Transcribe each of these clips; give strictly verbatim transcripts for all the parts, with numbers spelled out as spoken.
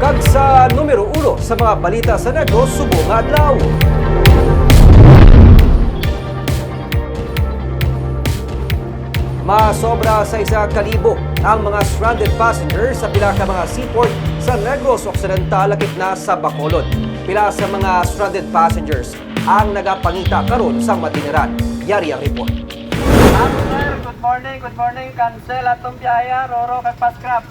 Kag sa numero uno sa mga balita sa Negros subong nga adlaw. Masobra sa isa ka libo ang mga stranded passengers sa pila ka mga seaport sa Negros Occidental, lakip na sa Bacolod. Pila sa mga stranded passengers ang nagapangita karon sang matiniran. Yari ang report. Sir, good morning, good morning. Cancel atong biyahe, ah, Roro kag Pascrap.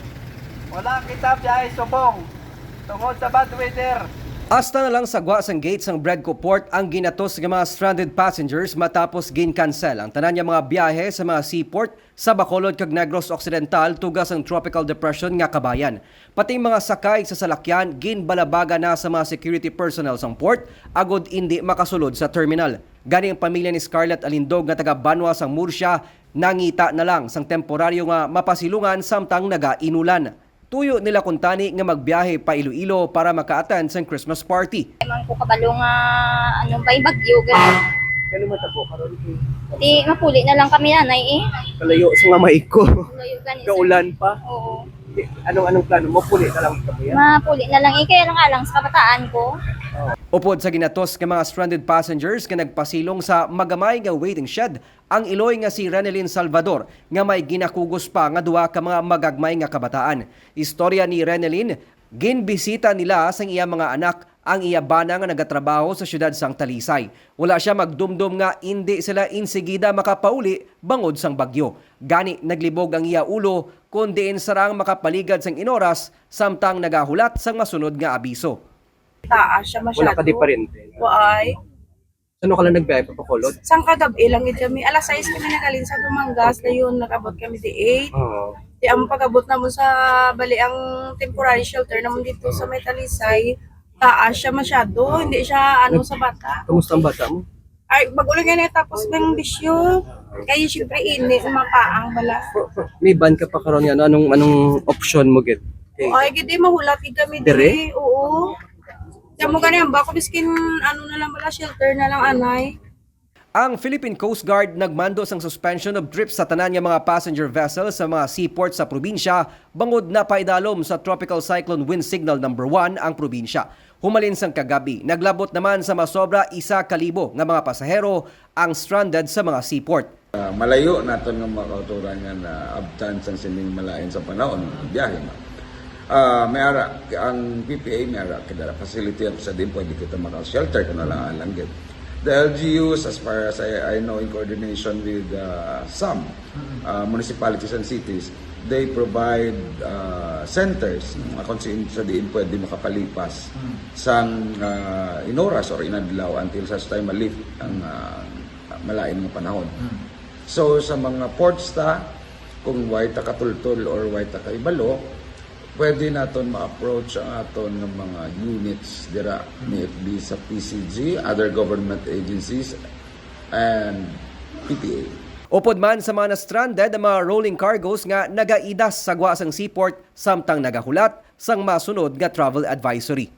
Wala kita biyahe subong tungod sa bad weather. Hasta na lang sa gwa sang gate sang Bredco Port ang ginatos nga mga stranded passengers matapos gin-cancel ang tanan nga mga biyahe sa mga seaport sa Bacolod kag Negros Occidental tuga sang Tropical Depression nga kabayan. Pati mga sakay sa salakyan ginbalabagan na sa mga security personnel sang port agod indi makasulod sa terminal. Gani ang pamilya ni Scarlett Alindog nga taga Banwa sang Murcia nangita na lang sang temporaryo nga mapasilungan samtang nagainulan. Tuyo nila kuntani nga magbiyahe pa Iloilo para maka-attend sang Christmas party. Di man ko kabalo nga ano ba'y bagyo, gani. Ano man tabo karon, eh? Di mapuli na lang kami, anay, eh. Kalayo sa mga maiko. Layo gani, sir. Kaulan pa. Oo. Di, anong, anong plano mo? Puli na lang kami yan? Mapuli na lang, eh. Kaya lang alang sa kabataan ko. Upod sa ginatos nga mga stranded passengers nga nagpasilong sa magamay nga waiting shed, ang iloy nga si Renelyn Salvador nga may ginakugos pa nga duha ka mga magagmay nga kabataan. Istorya ni Renelyn, ginbisita nila sang iya mga anak ang iya bana nga nagatrabaho sa siyudad sang Talisay. Wala sia magdumdom nga indi sila insigida makapauli bangod sang bagyo. Gani, naglibog ang iya ulo kon diin sarang makapaligad sang inoras samtang nagahulat sang masunod nga abiso. Taas siya masyado. Wala ka di parente? Waay. Saan ka lang nagbiyahe, pa Bacolod? Sang kagab-i lang gid kami. Alas sais kami naghalin sa Dumangas, dayon nag-abot kami di eight. Oo. Di ang pag-abot namon sa, bali, ang temporary shelter namon dito sa may Talisay, taas siya masyado. Hindi siya, ano, sa bata. Kamusta ang bata mo? Ay, bago lang yan eh, tapos ng bisyo. Kaya siyempre, init, makaang bala. May ban ka pa karon nga, ano? Anong, anong option mo, gid? Ay, gid, eh, mahulat gid kami Dire? Dire. Oo. Kaya mo gani, ang bako, biskin, ano na lang bala, shelter na lang, anay. Ang Philippine Coast Guard nagmando sang suspension of trips sa tanan nga mga passenger vessels sa mga seaport sa probinsya bangod napaidalom sa Tropical Cyclone Wind Signal Number One ang probinsya. Humalin sang kagabi, naglabot naman sa masobra isa ka libo nga mga pasahero ang stranded sa mga seaport. Ah, malayo naton nga mga kautoran nga naabtan sang sining malain sa panahon, biyahe na. Ah, may ara, ang P P A may ara kita facility sa diin pwede kita maka-shelter kung alang-alang gid. The L G Us, as far as I, I know, in coordination with, ah, some, ah, municipalities and cities, they provide, ah, centers, mm, kung sin-, sa diin pwede makapalipas, mm, sang, ah, inoras or inadlaw until such time ma-lift ang, ah, malain nga panahon. Mm. So, sa mga ports ta, kung way ta katultol or way ta kahibalo, pwede naton ma-approach ang aton nga mga units dira, mm, may it be sa P C G, other government agencies, and P P A. Upod man sa mga na-stranded ang mga rolling cargos nga nagaidas sa gwa sang seaport samtang nagahulat sang masunod nga travel advisory.